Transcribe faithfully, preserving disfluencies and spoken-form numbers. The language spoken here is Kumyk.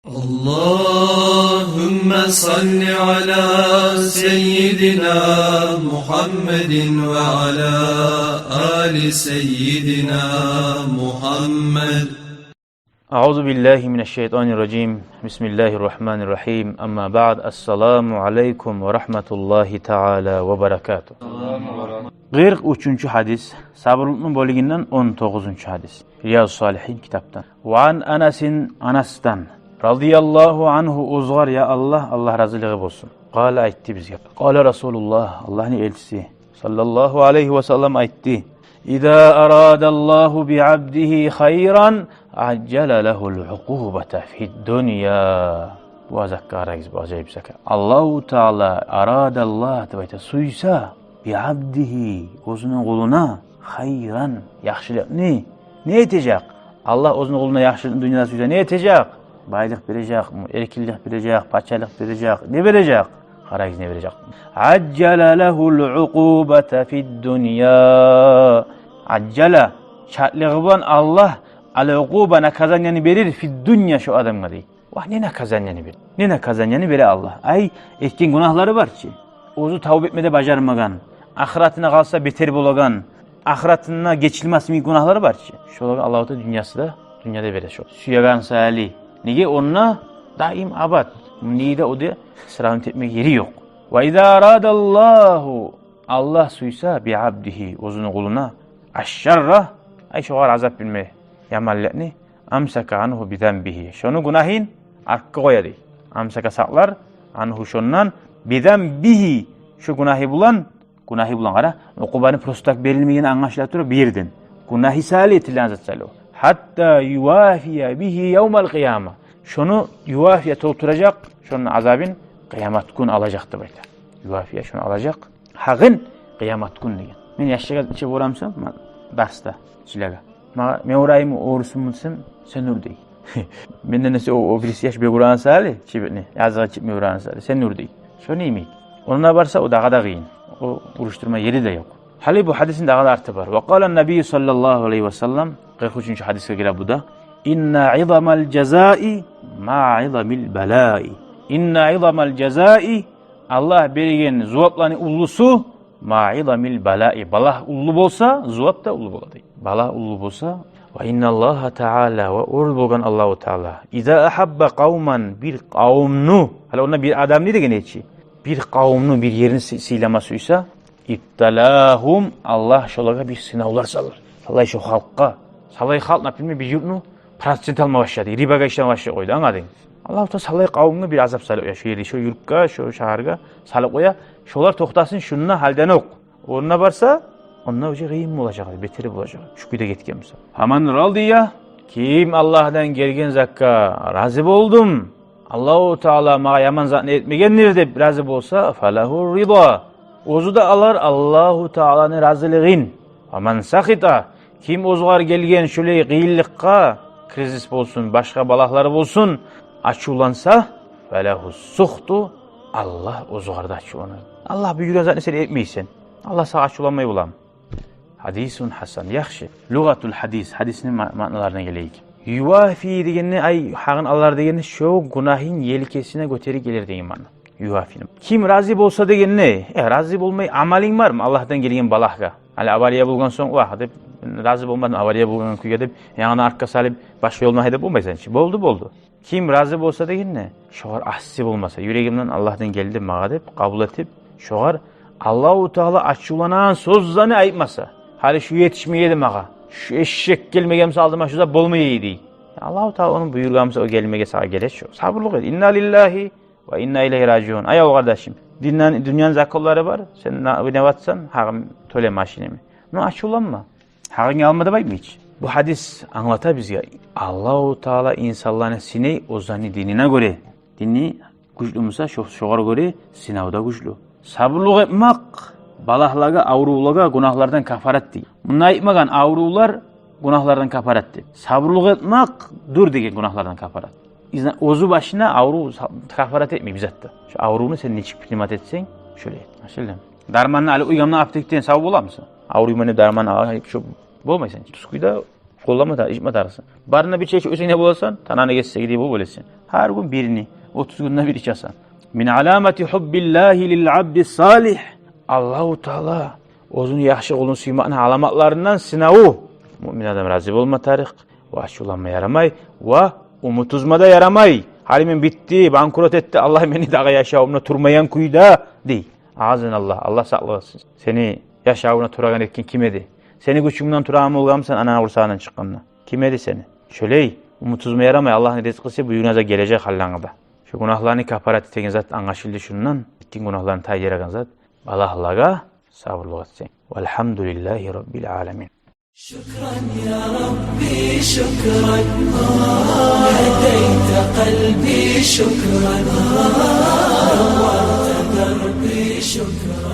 اللهم صل على سيدنا محمد وعلى آل سيدنا محمد. أعوذ بالله من الشيطان الرجيم. بسم الله الرحمن الرحيم. أما بعد. السلام عليكم ورحمة الله تعالى وبركاته. Къыркъ уьчюнчю гьадис. Сабурлукъну бёлюгюнден он тогъузунчу гьадис. Риязу Салигьин китапдан. Ва ан Анасин, Анасдан, радияллагьу ангьу, оьзюгъар, я Аллагь, Аллагь разилиги болсун. Къала, айтды бизге. Къала Расулуллагь, Аллагьны элчиси, саллаллагьу алайгьи ва саллам айтды: «Иза арадаллагьу би абдигьи хайран, ажжала лагьул укъубата фид дунья». Бу закка къарагъыз, бу ажайып закка. Аллагьу Таала, арадаллагь деп айта, сюйсе, би абдигьи, оьзюню къулуна, хайран, яхшылыкъны, не этежек? Аллагь оьзюню къулуна яхшылыкъны дюньяда сюйсе, не этежек? Байлыкъ бережек, эркинлик бережек, пачалыкъ бережек, не бережек? Къарагъыз, не бережек. Ажжала лагьул укъубата фид дунья. Ажжала, чакълыгъы булан Аллагь ал укъуба, наказанияны берир, фид дунья, шо адамгъа, дей. Вагь, не наказанияны бере? Не наказанияны бере Аллагь? Ай, этген гюнагьлары бар чы, оьзю тавба этме де бажармагъан, ахыратына къалса бетер болагъан, ахыратына гечилмес йимик гюнагьлары бар чы. Шолагъа Аллагьу Таала дюньясында, дюньяда бере шо. Сюеген саялы. Неге? Онда даим абат. Неге де, о да сравнить этмеге ери ёкъ. Ва иза арадаллагьу, Аллагь сюйсе, би абдигьи, оьзюню къулуна, ашшарра, ай, шогъар азап берме, яманлыкъны, амсака ангьу би занбигьи, шону гюнагьын артгъа къоя, дей. Амсака, сакълар, ангьу, шондан, би занбигьи, шо гюнагьы булан, гюнагьы булан, къара, укъубаны просто так берилмегени англашыла тура бу ерден. Гюнагьы саялы этилген зат саялы о. Гьатта ювафия бигьи явмал къияма. Шону ювафия, толтуражакъ, шону азабын къыямат гюн алажакъ деп айта. Ювафия, шону алажакъ. Гьакъын къыямат гюн деген. Мен яшлагъа нече борамсан, ма, дарсда, чилагъа. Ма, мен урайым, урусумму десем, сен ур, дей. Менден эсе о, о бириси яш бек урагъан саялы, чебетни, языгъы чыкъмай урагъан саялы, сен ур, дей. Шону йимик. Онда барса, о дагъы да къыйын. О урушдурма ери де ёкъ. Гьали бу гьадисни дагъы да арты бар. Ва къала ннабийю саллаллагьу алайгьи ва саллам, къыркъ уьчюнчю гьадисге гире бу да. Инна изамал жазаи ма изамил балаи. Инна изамал жазаи, Аллагь берген зувапланы уллусу, ма изамил балаи, балагь уллу болса, зувап да уллу бола, дей. Балагь уллу болса, ва инналлагьа таала, ва оьр болгъан Аллагьу Таала, иза агьабба къавман, бир къавумну, гьали онда бир адамны дегени чи, бир къавумну, бир ерни сый-, сыйлама сюйсе, ибталагьум, Аллагь шолагъа бир сынавлар салар. Салай шо халкъгъа, салай халкъ, например, бир юртну процент алма башлады, рибагъа ишлеме башлап къойду, англадынг? Аллагьу Таала салай къавумгъа бир азап салып къоя, шо ерде, шо юртгъа, шо шагьаргъа салып къоя. Шолар токътасын шунда гьалдан окъ. Онда барса, онда уже къыйын болажакъ, бетер болажакъ, шу кюйде гетген буса. Фаман радия, ким Аллагьдан гелген затгъа рази болдум, Аллагьу Таала магъа яман затны этмегендир деп рази болса, фалагьу рида, оьзю де алар Аллагьу Тааланы разилигин. Ва ман сахита, ким оьзюгъар гелген шулай къыйынлыкъгъа, кризис болсун, башгъа балагьлар болсун, ачувланса, фалагьу сухту, Аллагь оьзюгъар да ачувланар. Аллагь буюргъан затны сен этмейсен, Аллагь сагъа ачувланмай боламы? Гьадисун гьасан. Яхшы. Лугъатул гьадис. Гьадисни ма-, маъналарына гелейик. Ювафи дегенде, ай, гьакъын алар дегенде, шо гюнагьын елкесине гётерип гелер деген маъна. Ювафи. Ким рази болса дегенде, э, рази болмай амалынг бармы Аллагьдан гелген балагьгъа? Гьали авария болгъан сонг, вагь деп, рази болмадым авария болгъан кюйге деп, янгыдан артгъа салып, башгъа ёлну гьайдап болмайсан чы. Болду, болду. Ким рази болса дегенде, шогъар асси болмаса, юрегимден Аллагьдан гелди магъа деп къабул этип, шогъар Аллагьу Таала ачувланагъан сёзлени айтмаса, гьали шу етишмей эди магъа, шу эшек гелмеген буса алдыма, шу зат болмай эди. Аллагьу Таала ону буюргъан буса, о гелмеге сагъа геле шу. Сабурлукъ эт. Инна лиллагьи ва инна илайгьи ражиун. Аяв къардашым, динден, дюньяны законлары бар, сен на-, виноватсан, гьакъын тёле машинами. Но ачувланма. Гьакъынгны алма деп айтмай чы. Бу гьадис англата бизге, Аллагьу Таала инсанланы сынай оьзюню динине гёре. Дини гючлю буса, шо-, шогъар гёре сынав да гючлю. Сабурлукъ этмек балагьлагъа, аврувлагъа гюнагьлардан кафарат дей. Мунда айтмагъан аврувлар гюнагьлардан кафарат деп. Сабурлукъ этмек дюр деген гюнагьлардан кафарат. Изна-, оьзю башына аврув са-, кафарат этмей бир зат да. Шо аврувну сен нечик принимать этсенг, шолай эт. Англашылдымы? Дарманны алып уьйге, амма аптекден сав боламысан? Авруйман деп дарманны алып, шо болмайсан. Тюз кюйде къоллама да, ичме тарыкъсан. Барына бир чечип уьйсенг не боласан? Тананы гессе гидип болуп оьлесен. Гьар гюн бирни, отуз гюнде бир ичесен. Мин аламати хуббиллагьи лил абди салигь. Аллагьу Таала оьзюню яхшы къулун сюймекни аламатларындан сынаву. Муъмин адам рази болма тарыкъ, ва ачувланма ярамай, ва умут уьзме де ярамай. Гьали мен битди, банкрот этди, Аллагь мени дагъы яшавумда турмайгъан кюйде, дей. Аъазаналлагь, Аллагь сакъласын. Сени яшавунгда турагъан этген ким эди? Сени гючюнгден турагъан болгъанмысан ананы къурсагъындан чыкъгъанда? Ким эди сени? Шолай умут уьзме ярамай, Аллагьны ризкъысы буюна да гележек гьаллангъы да. Шу гюнагьланы капарат этеген зат англашылды шундан. Этген гюнагьланы тайдырагъан зат. Балагьлагъа сабурлукъ этсенг. Валгьамдулиллагьи раббил аламин. شكرا يا ربي، شكرا. هديت قلبي، شكرا. نورت دربي، شكرا.